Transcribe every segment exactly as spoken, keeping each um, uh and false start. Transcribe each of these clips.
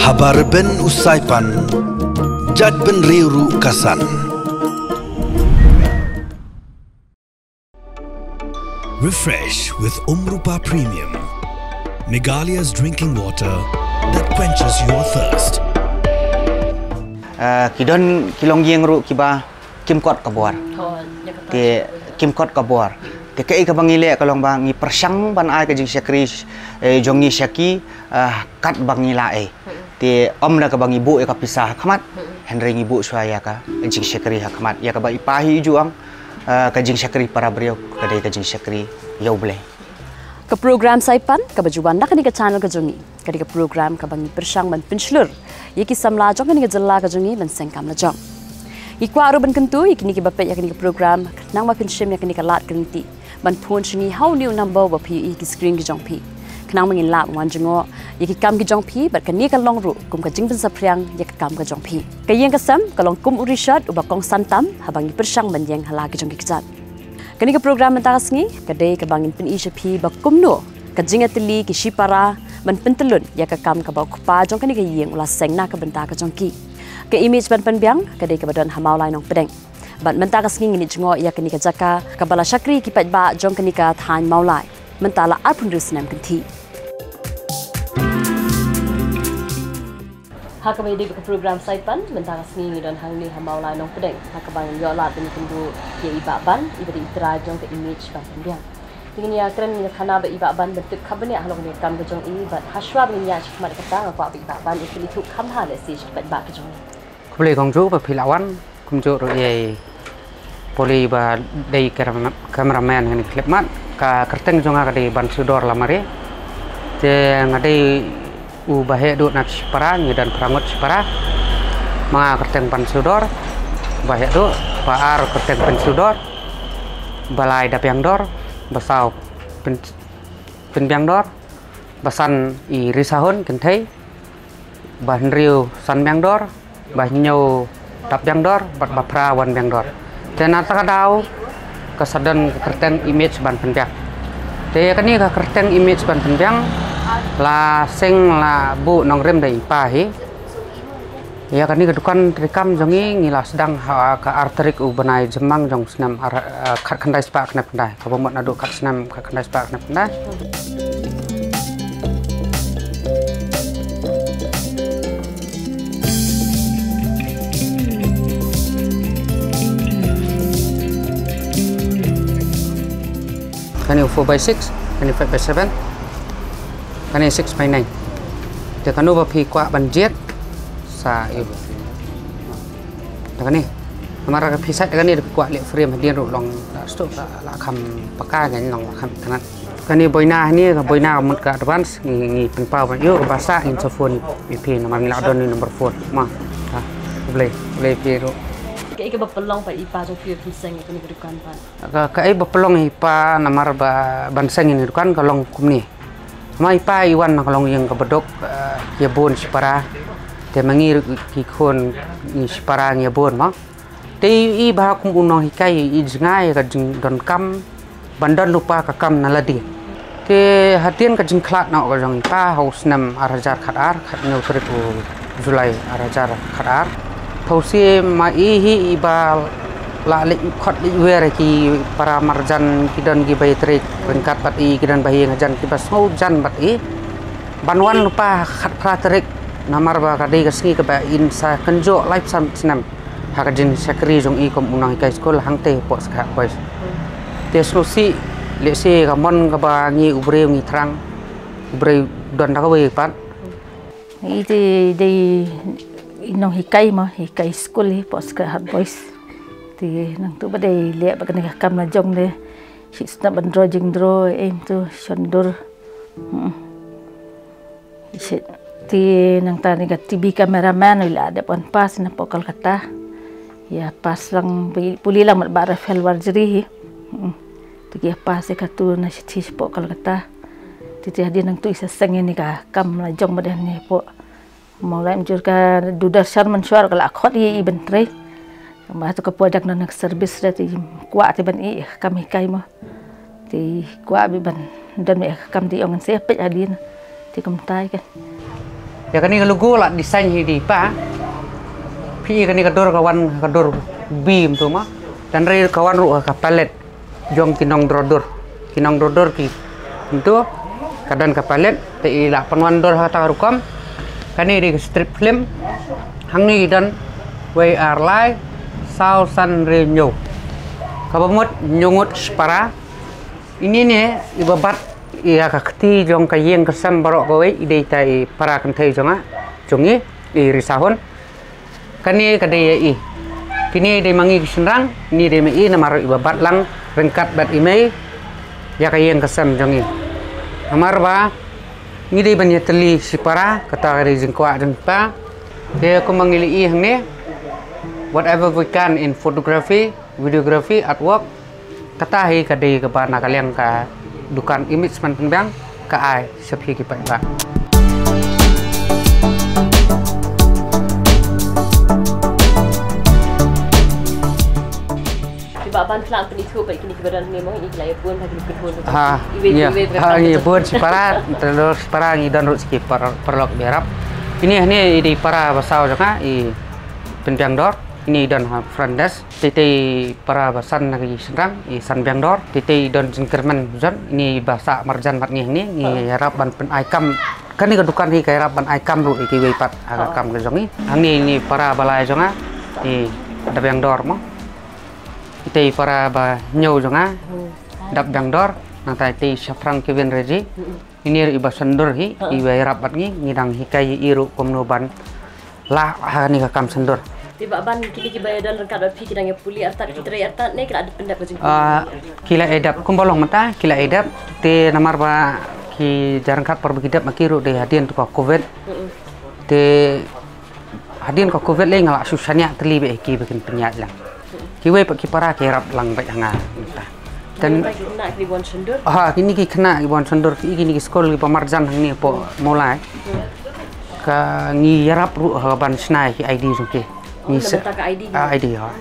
Haba rben u Saipan, jait bynriew ruh ka san. Refresh with Umrupa Premium, Meghalaya's drinking water that quenches your thirst. Ah, ki don ki longïing ruh kiba kim kot ka bor. Te kim kot ka bor. Te kaei kaba ngi leh ka long ba ngi pyrshang ban ai ka jingshakri, eh, jong ngi sha ki, ah, katba ngi lah ei. Te ym da kaba ngi buh ïa ka pisa ha khmat, hynrei ngi buh shuwa ïa ka jingshakri ha khmat, ïa kaba i pa hi i ju ong, ah, ka jingshakri para briew ka dei ka jingshakri ïa U Blei. Ka program Saipan kaba ju wan na kane ka channel ka jong ngi ka dei ka program kaba ngi pyrshang ban pynshlur ïa ki samla jong kane ka jylla ka jong ngi ban seng kam lajong. Ngi kwah ruh ban kyntu ïa kine kiba peit ïa kane ka program khnang ba phin shim ïa kane ka lad ka lynti ban phone sha ngi ha une u number uba phi ïohi ha ki screen ki jong phi, khnang ba ngin lah ban wan jngoh ïa ki kam ki jong phi bad kane ka long ruh kum ka jingpynsaphriang ïa ka kam ka jong phi. Ka ïing ka sem ka long kum u rishot uba kongsan tam haba ngi pyrshang ban ïeng ha la ki jong ki kjat. Kane ka program mynta ka sngi ka dei kaba ngin pyni sha phi ba kumno ka jingïatylli ki shipara ban pyntyllun ïa ka kam kaba u kpa jong kane ka ïing u la seng na ka bynta ka jong ki. Ka image ban pynbiang ka dei kaba don ha Mawlai Nongpdeng. Bad mynta ka sngi ngin ïa jngoh ïa kane ka jaka kaba la shakri ki paidbah jong kane ka thaiñ Mawlai mynta la arphew hynriew snem kynthih. Ha kaba ïadei bad ka program Saipan mynta ka sngi ngi don hangne ha Mawlai Nongpdeng ha kaba ngin ïoh lad ban ïakynduh ïa i Bah Ban iba dei i trai jong ka image ban pynbiang. Te ngin ïakren ngin ïakhana bad i Bah Ban ban tip kham bniah halor kane ka kam ka jong i bad ha shuwa ba ngin ïaid shakhmat ïa kata nga kwah ba i Bah Ban i kylli thuh kham bha lehse sha ki paidbah ka jong ngi. Khublei kong ju ba phi la wan, kumjuh ruh ïa i Poli ba dei camera, cameraman ha kane ka khyllipmat. Ka kyrteng jong nga ka dei Ban Sudor Lamare. Te nga dei u baheh duh na shipara, ngi don phra ngut shipara. Ma nga kyrteng Ban Sudor, baheh duh, ba ar kyrteng Pynsudor, ba lai Dabiangdor, ba saw Pyn, Pynbiangdor, ba san i Risahun Kynthei, ba hynriew San Biangdor, ba hynñiew Dap Biangdor bad ba phra Wan Biangdor. Te na kata ka daw ka sa don ka kyrteng image ban pynbiang. Te ïa kane ka kyrteng image ban pynbiang la seng la buh nongrim da i pa hi. Ïa kane ka dukan treikam jong ngi ngi la sdang ha ka ar tarik u bnai Jymmang jong snem ar, eh, khatkhyndai spah khyndai phew khyndai. Kaba mut naduh khat snem khatkhyndai spah khyndai phew khyndai. Kane four by six, kane five by seven, kane six by nine. Te kano ba phi kwah ban jied sa ïa u. Da kane. Namar ka phi sait da kane da phi kwah leh frame hadien ruh long da stok la, la kham paka ngan long la kham tnat. Kane boina hangne ka boina ka mut ka advance ngi, ngi pynpaw ban ïoh kaba sah ngin sa phone ïa phi namar ngi la don ïa u number phone. Ma. Ha. Khublei, khublei phi ruh. Kaei kaba pynlong ba i pa jong phi phin seng ïa kane ka dukan pat? Ka, kaei ba pynlong i pa namar ba ban seng ïa kane ka dukan ka long kumne. Ma i pa i wan na ka longïing kaba duk, eh, ïa bun shipara. Te ma ngi ruh ki khun ngi shipara ngi ïa bun ma. Te i, i ba kum u nonghikai i jngai ka jingdonkam ban don lypa ka kam na lade. Te hadien ka jingkhlad noh ka jong i pa ha u snem ar hajar khatar, khathynñiew tarik u July ar hajar khatar. Phewse ma i hi i ba la leit khot leit wer ki para marjan ki don ki bai trei ryngkat bad i ki don ba hi ngajan ki ba sngew jan bad i. Ban wan lypa khatphra tarik namar ba ka dei ka sngi kaba in sa kynjoh laiphew san snem ha ka jingshakri jong i kum u nonghikai skul hangtei hapoh Skyhawk Boys. Te sngewsih lehse ka mon kaba ngi u briew ngi thrang u briew don da kawei pat. I te dei i nonghikai mo, hikai skul i hapoh Skyhawk Boys. Te nangtu ba dei leh ba kane ka kam la jong de. Shi sngewbha ban draw jingdraw em tu shon dur. Hmm. Shi te nangta ne ka T V cameraman ïa la dep wan pass na hapoh Kolkata. Ïa pass lang puli, puli lang mat ba Rafael Warjri hi. Hmm. Te ki ïa pass ïa katu na shithi shapoh Kolkata. Te te hadien nangtu i sa seng ïa ne ka kam la jong ba dei ne hapoh. Mawlai mynjur ka Doordarshan mynshuwa ka la khot ïa i ban trei. Ba tu ka poi dak na ka service re te kwah te ban ïeh kam hikai mo. Te kwah beit ban don beit ka kam te ong ngan sa peit hadien. Te kumta ïa ka. Ïa kane ka logo la design hi da i pa. Phi i kane ka dur ka wan ka dur beam tu ma. Tang re ka wan ruh ka palette jong ki nongdro dur. Ki nongdro dur ki. Kumtu ka don ka palette te i la pynwan dur ha kata ka rukom. Kane dei ka strip film. Hangne i don wei ar lai saw san hynriew hynñiew. Kaba mut hynñiew ngut shipara. Ine ne iba bat ïa ka kti jong ka ïing ka sem baroh kawei, i dei ita i para kynthei jong nga, jong ngi, i Risahun. Kane ka dei ïa i. Kine dei ma ngi ki shynrang, ine dei ma i namar iba bat lang ryngkat bad i mei ïa ka ïing ka sem jong ngi. Namar ba ngi dei ban ïatylli shipara, kata ka dei jingkwah jong i pa. Te kumba ngi la i hangne, whatever we can in photography, videography, artwork, kata hi ka dei kaba na ka liang ka dukan Image Manpinbiang ka ai sha phi ki paidbah. Ki ba ban phlang pynithuh ba kine ki ba don ne mo, i la ïa bun ha kine ki bun. Ha, iwei, ïa, iwei, ha, ïa bun shipara, terus shipara ngi don ruh shi ki par-, paralok ba ïarap. Kine hangne i dei para ba saw jong nga, i Pynbiang Dor, kine i don ha front desk. Tei tei para ba san na ki shynrang, i San Biang Dor. Tei tei don jingkyrmen jon, ine ba sah marjan bad ngi hangne, ngi ïarap ban pyn-ai kam. Kane ka dukan hi ka ïarap ban ai kam ruh ïa kiwei pat ha ka kam ka jong ngi. Hangne ine para ba lai jong nga, i Dap Biang Dor mo. Itei para ba hynñiew jong nga, Dap Biang Dor, nangta itei Shaphrang Kevin Reji. Ine ruh iba shon dur hi, iba ïarap bad ngi, ngi dang hikai ïa i ruh kumno ban lah ha kane ka kam shon dur. Te ba ban kine kiba ïa don ryngkat bad phi ki dang ïa pule artat, ki trei artat ne ki la dep pyndep ka jingpule? Ah, ki la ïa dep kumba long mynta, ki la ïa dep. Te namar ba ki jar ryngkat por ba ki dep ma ki ruh dei hadien tu ka covid. Te hadien ka covid lei nga la shu shaniah tylli beit ïa ki ba kin pynïaid lang. Kiwei pat ki para ki ïarap lang beit ha nga mynta. Te kine ki khynnah kiba wan shon dur? Ha, kine ki khynnah kiba wan shon dur, ki, kine ki skul kiba marjan hangne hapoh Mawlai. Ka ngi ïarap ruh ha ban shna ïa ki I D jong ki. Ngi sa, ka I D, ah, I D, ha.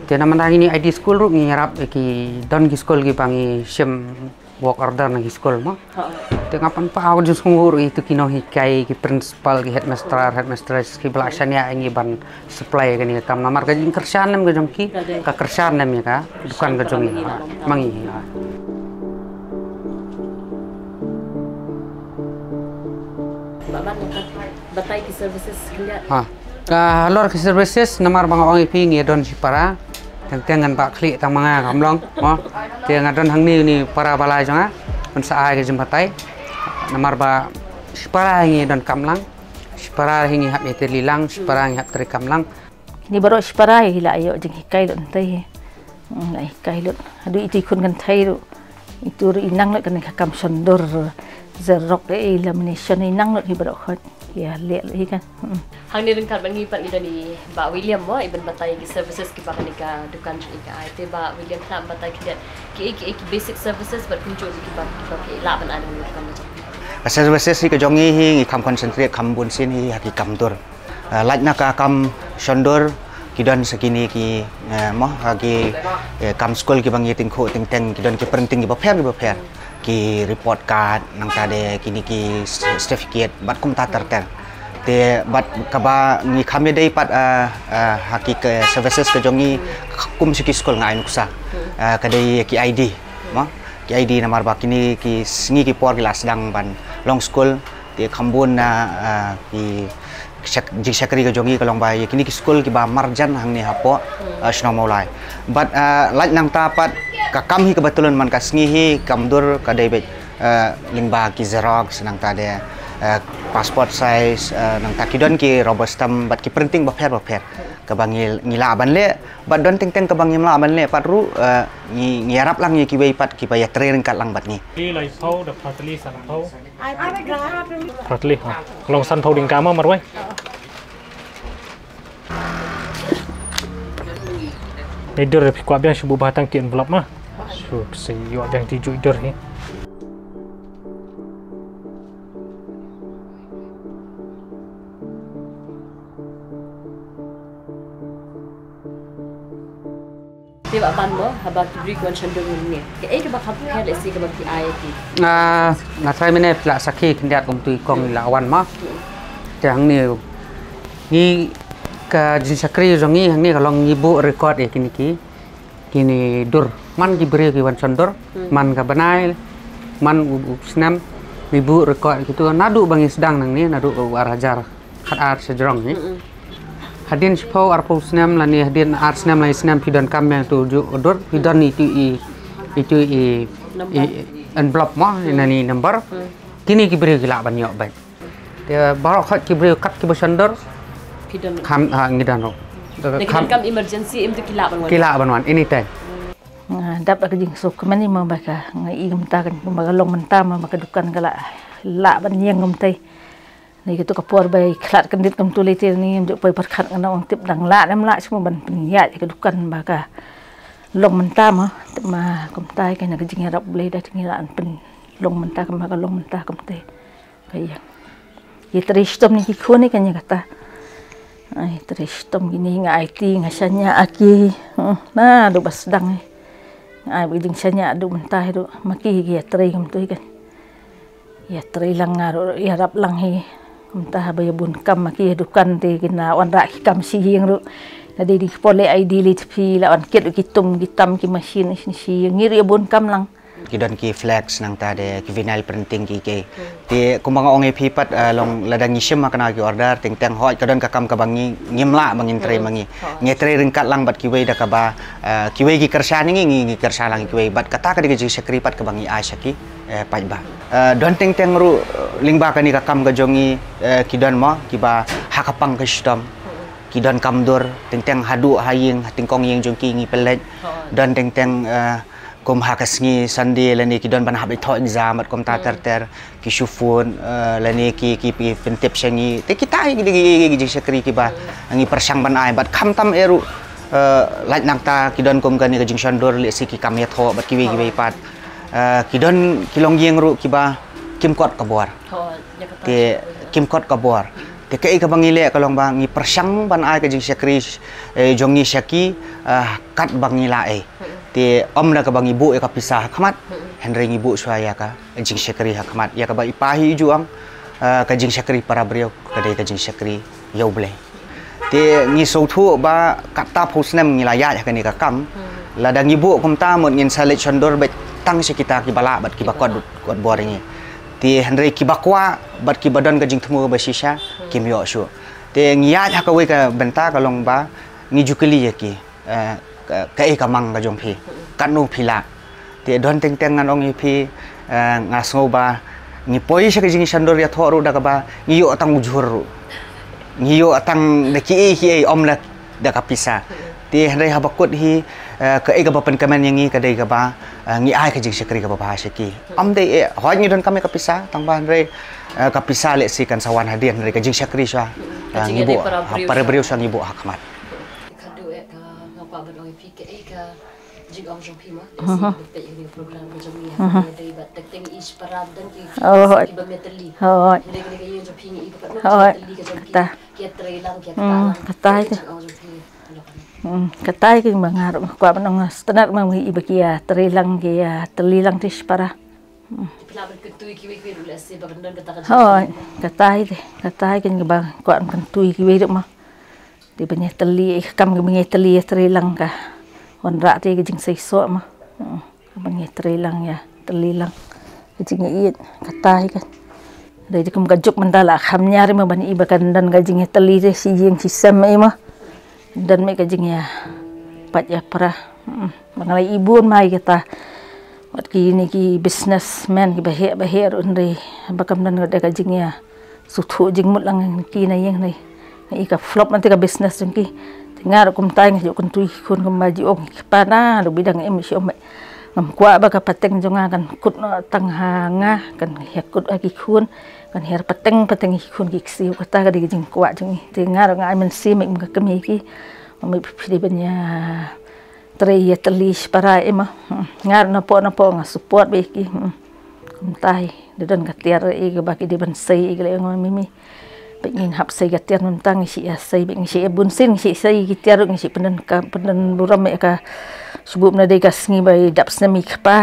Te namar ngi ni I D skul ruh ngi ïarap ïa ki, don ki skul kiba ngi shim work order na ki skul mo. Te nga pynpaw jingsngewnguh ruh ïa ki nonghikai, ki principal, ki headmaster, headmistress kiba la shaniah ïa ngi ban supply kane ka kam namar ka jingkyrshan lem ka jong ki, ka kyrshan lem ïa ka dukan ka jong ngi. Ma ngi. Batai ki services khyndiat. Ha. Ka halor ki services namar ba nga ong ïa phi ngi don shipara. Teng teng ngan bah khlieh tang ma nga kam long. Mo. Te nga don hangne uni para ba lai jong nga. Pynsa ai ka jingbatai. Namar ba shipara ngi don kam lang. Shipara hi ngi hap ïatylli lang, shipara ngi hap trei kam lang. Kine baroh shipara hi la ïoh jinghikai lut hangtei hi. Hmm, la hikai lut. Haduh ito i khun kynthei ruh. Ito ruh i nang lut kane ka kam shon dur. Xerox, eh, lamination i nang lut hi baroh khoit. Ïa leh lut hi kan. Hmm. Hangne ryngkat bad ngi pat ngi don i Bah William mo, i ban batai ki services kiba kane ka dukan jong i ka ai. Te Bah William, khnang batai khyndiat kiei kiei ki basic services bad kumjuh kiba, kiba ki lah ban ai na kane ka dukan jong i. Ka services hi ka jong ngi hi ngi kham concentrate kham bun sien hi ha ki kam dur. Eh, lait na ka kam shon dur, ki don sa kine ki, eh, mo, ha ki, eh, kam skul kiba ngi tyngkhuh teng teng, ki don ki printing kiba pher kiba pher. Ki report card, nangta de kine ki certificate, bad kumta ter ter. Te bad kaba ngi kham ïadei pat, eh, eh, ha ki, ki services ka jong ngi kum sha ki skul nga ai nuksa. Eh, ka dei ki I D, mo. Ki I D namar ba kine ki sngi ki por ki la sdang ban long skul. Te kham bun na, ah, ki shak-, jingshakri ka jong ngi ka long ba ïa kine ki skul kiba marjan hangne hapoh, ah, shnong Mawlai. Bad, ah, lait nangta pat ka kam hi kaba tyllun man ka sngi hi kam dur ka dei beit, ah, lyngba ki xerox nangta de, ah, passport size, ah, nangta ki don ki rubber stamp bad ki printing bapher bapher kaba ngi, ngi lah ban leh. Bad don teng teng kaba ngim lah ban leh pat ruh, eh, ngi, ngi ïarap lang ïa kiwei pat kiba ïatrei ryngkat lang bad ngi. Ki laiphew da prateli sanphew. Prateli, ha. Ka long sanphew ding kama marwei. Ni dur phi kwah biang shu buh ba tang ki envelope ma. Shu phi ïoh biang ti ju dur hi. Te ba Pan mo haba ki briew ki wan shon dur hangne. Kaei kaba kham pher lehse kaba phi ai ïa ki? Ah, nga tharai mynne phi la sakhi khyndiat kumtu i kong i la wan mo. Te hangne ngi ka jingshakri jong ngi hangne ka long ngi buh record ïa kine ki, kine dur. Man ki briew ki wan shon dur, man ka bnai, man u, u snem, ngi buh record ïa kitu naduh ba ngi sdang nangne naduh u ar hajar khat ar sha jrong hi. Hadien shiphew arphew snem lane hadien ar snem lai snem phi donkam ïa tu ju dur phi don itu i, itu i, i envelope mo ina ni number. Kini ki briew ki lah ban ïoh bad. Te baroh khat ki briew kat ki ba shon dur. Phi don. Kham ha ngi don ro. Te kham kam emergency em tu ki lah ban wan. Ki lah ban wan anytime. Nga dap ka jingsuk kmen i ma ba ka nga i kumta kan ba ka long mynta ma ba ka dukan ka la lah ban ïeng kumta. Ni kitu ka por bai khlad kyndit kumtu lei te ni ju poi pyrkhat ngan ong tip dang lah nem lah shu ban pynïaid ka dukan ba ka long mynta ma tip ma kumta ka na ka jingïarap Blei da jingïarap pyn long mynta ka ma ka long mynta kumta. Ka ïa. Ïa trei shitom ni ki khun ni ka ïa kata. Ai trei shitom kini nga ai ti nga shania aki. Hmm, na du bas dang. Ai ba jing shania du mynta du ma ki ïa trei kumtu kan. Ïa trei lang nga ruh ïarap lang hi. Kumta haba ïa bun kam ma ki ïa dukan te ki na wanrah ki kam shi ïing ruh. Lada dei ki pole ai dei li tphi la wan kit ruh ki tum ki tam ki machine shi ïing ngi ruh ïa bun kam lang. Ki don ki flex nangta de ki vinyl printing ki ki. Te kumba nga ong ïa phi pat ah, long lada ngi shim ha kane ki order teng teng hoi ka don ka kam kaba ngi ngim lah ba ngin trei ma ngi. Ngi trei ryngkat lang bad kiwei da kaba ah, kiwei ki kyrshan ngi ngi ngi kyrshan lang kiwei bad kata ka dei ka jingshakri pat kaba ngi ai sha ki. Eh, paidbah. Eh, don teng teng ruh eh, lyngba kane ka kam ka jong ngi eh, ki don mo kiba ha ka pang ka shitom. Ki don kam dur teng teng haduh ha ïing ha teng kong ïing jong ki ngi pynleit. Don teng teng eh, kum ha ka sngi Sunday lane ki don ban hap ithoh exam bad kumta ter ter ki shu phone eh, lane ki ki pi- pyntip sha ngi te kita hi ki dei ki jingshakri kiba ngi pyrshang ban ai bad khamtam eh ruh eh, lait nangta ki don kum kane ka jingshon dur lehse ki kam ïathoh bad kiwei kiwei pat. Eh, ki don ki long ïing ruh kiba kim kot ka bor. Te kim kot ka bor. Te kaei kaba ngi leh ka long ba ngi pyrshang ban ai ka jingshakri eh, jong ngi sha ki eh, kat ba ngi la ei. Te ym da kaba ngi buh ïa ka pisa ha khmat. Hynrei ngi buh shuwa ïa ka jingshakri ha khmat ïa kaba i pa hi i ju ong eh, ka jingshakri para briew ka dei ka jingshakri ïa U Blei. Te ngi sngewthuh ba katta phew snem ngi la ïaid ha kane ka kam. Lada ngi buh kumta mut ngin sa leit shon dur beit tang sha kita kiba lah bad kiba kot kot bor ïa ngi. Te hynrei kiba kwah bad kiba don ka jingthmu kaba shisha kim ïoh shuh. Te ngi ïaid ha kawei ka bynta ka long ba ngi ju kylli ïa ki. Eh, ka- kaei ka mang ka jong phi katno phi lah. Te don teng teng ngan ong ïa phi eh, nga sngew ba ngi poi sha ka jingshon dur ïathoh ruh da kaba ngi ïoh tang u jhur ruh ngi ïoh tang da kiei kiei ym da da ka pisa. Te hynrei haba kut hi eh, kaei kaba pynkmen ïa ngi ka dei kaba eh, ngi ai ka jingshakri kaba bha sha ki. Ym dei eh, hoi ngi donkam ïa ka pisa tang ba hynrei eh, ka pisa lehse kan sa wan hadien hynrei ka jingshakri sha eh, ngi buh ha para briew sha ngi buh ha khmat. Ka du eh ka nga pa ban ong ïa phi kaei ka jingong jong phi ma. Ka si ba peit ïa ka program ka jong ngi ha ka dei ba tek teng i shipara dan ki ki ba metali. Hoi. Dei ka dei ka ïing jong phi ngi i ba pat no metali ka jong phi. Kata. Ki trei lang ki kata lang. Kata ïa ka jingong jong phi. Hmm, kata ïa ka ma nga ruh kwah ban ong stnat ma ngi i ba ki ïa trei lang ki ïa tali lang ti shipara. Phi lah ban kyntu ïa kiwei kiwei ruh lehse ba kan don kata ka jingong. Hoi. Kata ïa ka kata ïa ka ba kwah ban kyntu ïa kiwei ruh ma. Te ba ngi tylli kam ka ba ngi tylli ïa trei lang ka. Wanrah te ka jingseisoh ma. Hmm. Ba ngi trei lang ïa tylli lang. Ka jingïeit kata hi ka. Dei kum ka juk mynta la kham ñiar ma ban i ba kan don ka jingïatylli te shi ïing shi sem i ma. Don me ka jingïa pat ïa pra. Hmm. Ba nga la i bun mai kata. Wat kine ki businessman ki ba heh ba heh ruh hynrei ba kam don ka jingïa. Sngewthuh jingmut lang ki na ïing nai. Ngi ka flop man te ka business jong ki. Te nga ruh kumta nga ju kyntu ïa ki khun kumba ji ong ki pa na ruh ba dang im shi ong. Ngam kwah ba ka pateng jong nga kan kut noh tang ha nga kan ïa kut ha ki khun kan ïa pateng pateng ïa ki khun ki ksiew kata ka dei ka jingkwah jong ngi. Te nga ruh nga ai mynsiem ïa ka kmie ki. Ngam ïa phi dei ban ïa trei ïa tylli shipara i ma. Hmm. Nga ruh napoh napoh nga support bad ki. Hmm. Kumta hi da don ka tiar i kaba ki dei ban sei i ka lei nga mimi. Bad ngin hap sei ka tiar mynta ngi shi ïa sei bad ngi shi ïa bun sien ngi shi sei ki tiar ruh ngi shi pyndan ka pyndan burom ïa ka Shu buh na dei ka sngi ba i dap snem i kpa.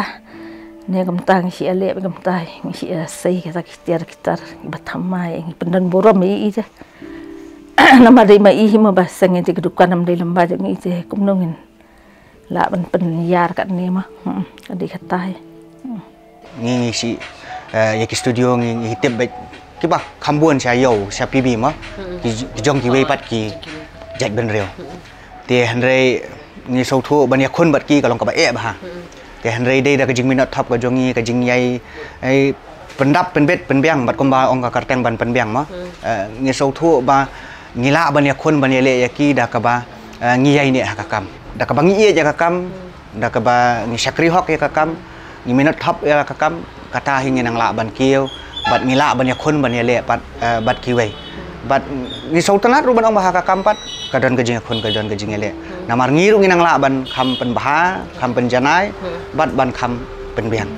Ne kumta ngi shu ïaleh kumta, ngi shu ïasei kata ki tiar ki tar ba thymmai, ngi pyndon burom ïa i te. Namar dei ma i hi ma ba seng i te ka dukan nam dei lem ba jong i te kumno ngin lah ban pynïar katne ma. Hmm, ka dei kata hi. Hmm. Ngi ngi shu, eh, ïa ki studio ngi ngi tip bad kiba kham bun sha ïew sha P B ma. Ki, ki jong kiwei pat ki jait bynriew. Te hynrei ngi sngewthuh ban ïakhun bad ki ka long kaba eh bha. Te hynrei dei da ka jingminot thop ka jong ngi, ka jingïai, eh, pyndap pynbit pynbiang bad kumba ong ka kyrteng ban pynbiang ma. Eh, ngi sngewthuh ba ngi lah ban ïakhun ban ïaleh ïa ki da kaba, eh, ngi ïai neh ha ka kam. Da kaba ngi ïeit ïa ka kam, da kaba ngi shakri hok ïa ka kam, ngi minot thop ïa ka kam, kata hi ngi nang lah ban kiew bad ngi lah ban ïakhun ban ïaleh pat, eh, bad kiwei. Bad ngi sngewtynnat ruh ban ong ba ha ka kam pat ka don ka jingïakhun, ka don ka jingïaleh. Namar ngi ruh ngi nang lah ban kham pynbha, kham pynjanai bad ban kham pynbiang.